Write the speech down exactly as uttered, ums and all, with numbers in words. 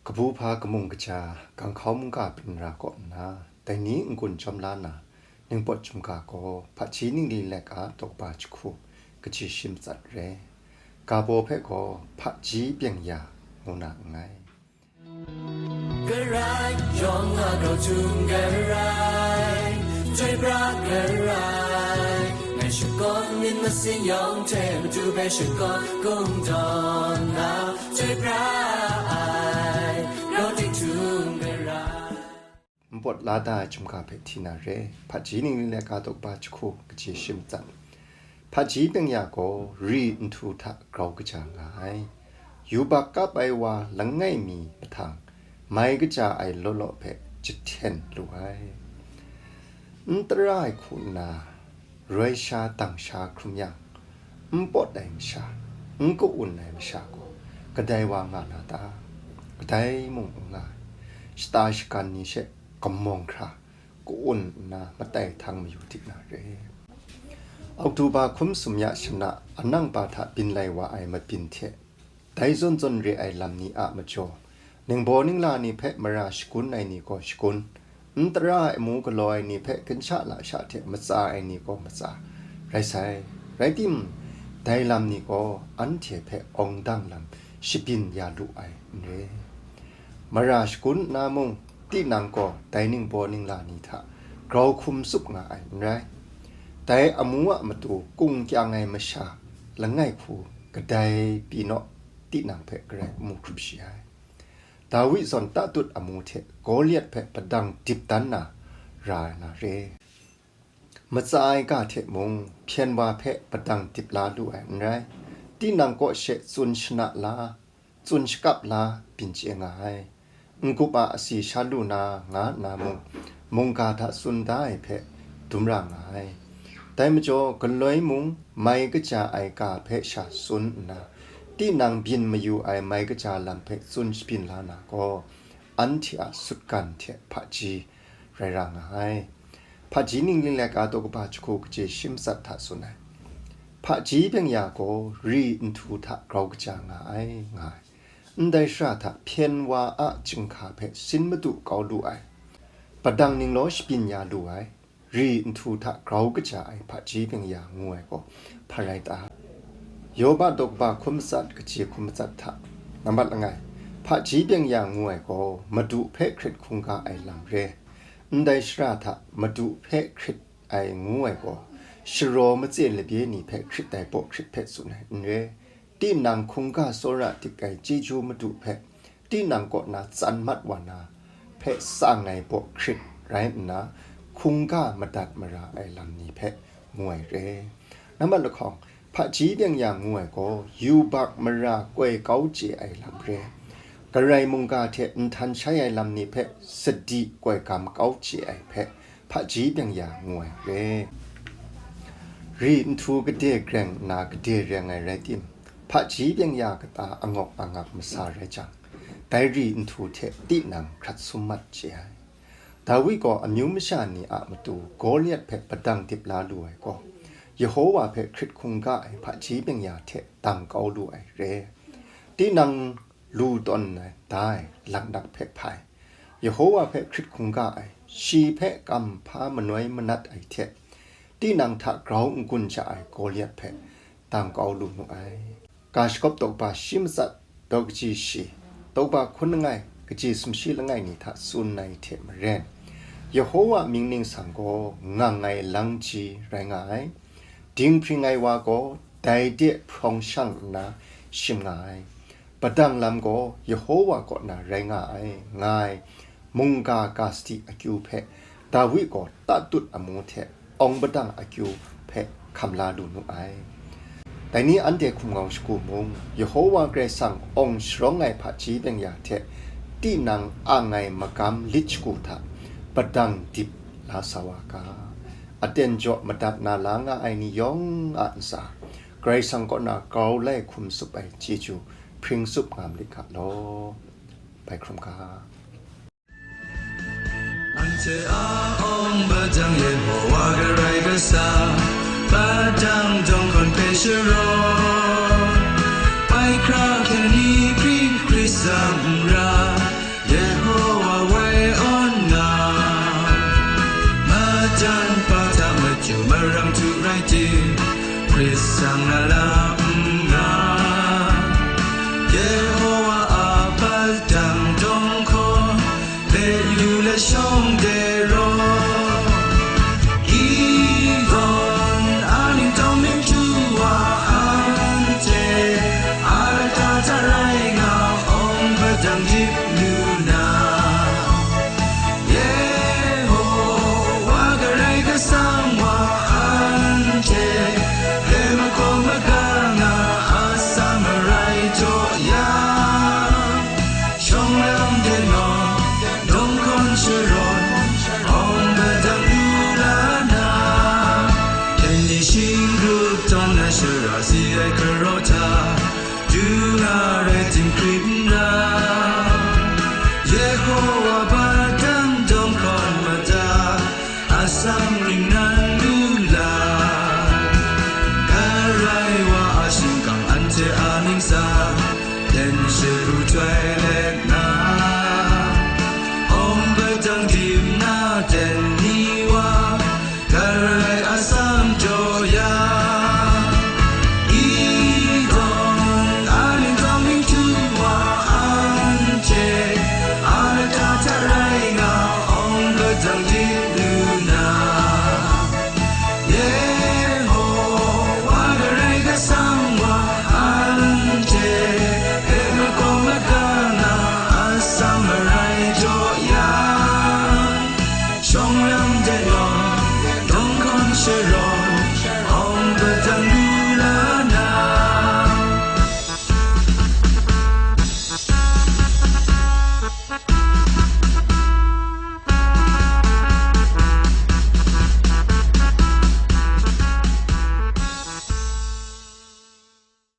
Kabu hpa kamung kaja, ganghkau mungga byin ra kaw nna, dai ni n-gun jawm la na, ningpawt chyum ga gaw, hpaji ningli lek a daw kaba jahku, kaji shi matsat re. Ga baw hpe gaw, hpaji byeng ya, ngu na nngai. Karai, yawng a grau htum karai, chyoi pra karai, ngai shakawn myit masin yawng hte matu hpe shakawn kungdawn na, chyoi pra ai, grau tik htum karai. Npawt la da ai chyum ga hpe hti na re. Hpaji ningli lek a daw kaba jahku, kaji shi matsat. Hpaji byeng ya gaw ri nhtu hta grau kaja nga ai. Yubak kap ai wa langai mi mahtang, mai kaja ai law law hpe jahten lu ai. N tara ai hku nna, roi sha dang sha hkrum yang, n pawt ai masha, n ka-un ai masha gaw, kadai wa nga na ta? Kadai mung n nga ai. Shata shagan ni she kamawng hkra, ka-un nna matai htang mayu dik na re. Oktoba hkum sumya shana anang pa hta byin lai wa ai mabyin hte, dai zawn zawn re ai lam ni a majaw, ningbaw ningla ni hpe mara shagun ai ni gaw shagun, n tara ai amu galaw ai ni hpe ginshak lasha hte matsa ai ni gaw matsa, rai sai. Rai timung, dai lam ni gaw anhte hpe awng dang lam shabyin ya lu ai n re. Mara shagun nna mung, tinang gaw dai ningbaw ningla ni hta grau hkum tsup nga ai n rai. Dai amu a matu kung kyang ai masha langai hku kadai pyi naw, tinang hpe Karai n mu hkrup shi ai. Dawi zawn tatut amu hte Goliat hpe padang dip dan na ra ai na re. Matsa ai ga hte mung, hpyen wa hpe padang dip la lu ai n rai. Tinang kaw she tsun shana la, tsun shakap la, byin chye nga ai. N-gup a asi sha lu na, nga nna mung, mungga hta tsun da ai hpe dum ra nga ai. Dai majaw, galoi mung, mai kaja ai ga hpe sha tsun nna, tinang byin mayu ai mai kaja lam hpe tsun shabyin la na gaw, anhte a sutgan hte hpaji rai ra nga ai. Hpaji ningli lek a daw kaba jahku, kaji shi matsat hta tsun ai. Hpaji byeng ya gaw ri nhtu hta grau kaja nga ai, nga ai. Ndai shara hta hpyen wa a chyinghka hpe sin madu kau lu ai, padang ninglaw shabyin ya lu ai, ri nhtu hta grau kaja ai hpaji byeng ya ngu ai gaw hpa rai ta? Yoba daw kaba hkum matsat, kaji hkum matsat hta, nambat langai, hpaji byeng ya ngu ai gaw madu hpe hkrit hkungga ai lam re. Ndai shara hta madu hpe hkrit ai ngu ai gaw, sharaw matse labye ni hpe hkrit ai baw hkrit hpe tsun ai n re. Tinang hkungga tsawra dik ai chyeju madu hpe, tinang kaw na tsan mat wa na hpe tsang ai baw hkrit rai nna, hkungga madat mara ai lam ni hpe ngu ai re. Nambat lahkawng, hpaji byeng ya ngu ai gaw, yubak mara koi kau chye ai lam re. Karai mungga hte nhtan shai ai lam ni hpe sadi koi gam kau chye ai hpe, hpaji byeng ya ngu ai re. Ri nhtu gade greng nna gade reng ai rai tim, hpaji byeng ya kata angawk angak masa rai jang, dai ri nhtu hte tinang hkrat sum mat chye ai. Dawi gaw amyu masha ni a matu Goliat hpe padang dip la lu ai gaw, Yehowa hpe hkrit hkungga ai hpaji byeng ya hte dang kau lu ai re. Tinang lu tawn ai da ai laknak hpe hpai, Yehowa hpe hkrit hkungga ai, shi hpe kam hpa manoi manat ai hte, tinang hta grau n-gun ja ai Goliat hpe dang kau lu nu ai. Ga shagawp daw kaba shi matsat, daw kaji shi, daw kaba hkun langai, kaji sumshi langai ni hta tsun ai hte maren, Yehowa mying ningsang gaw ngang ai langji rai nga ai. Dinghpring ai wa gaw dai de hprawng shang nna shim nga ai. Padang lam gaw Yehowa kaw na rai nga ai, nga ai. Mungga ga sadi akyu hpe Dawi gaw tatut amu hte awng padang akyu hpe hkam la lu nu ai. Dai ni anhte hkum ngau shagu mung, Yehowa Karai Kasang awng sharawng ai hpaji byeng ya hte tinang ang ai magam lit shagu hta padang dip la sa wa ga. Aten jaw madat na la nga ai ni yawng a ntsa, Karai Kasang kaw na grau lai hkum tsup ai chyeju hpring tsup nga malit ga law. Bai hkrum ga. Anhte a awng padang Yehowa Karai Kasang, padang dawng hkawn hpe sharaw, bai hkra hkyen ni hpring hkrit tsang n ra,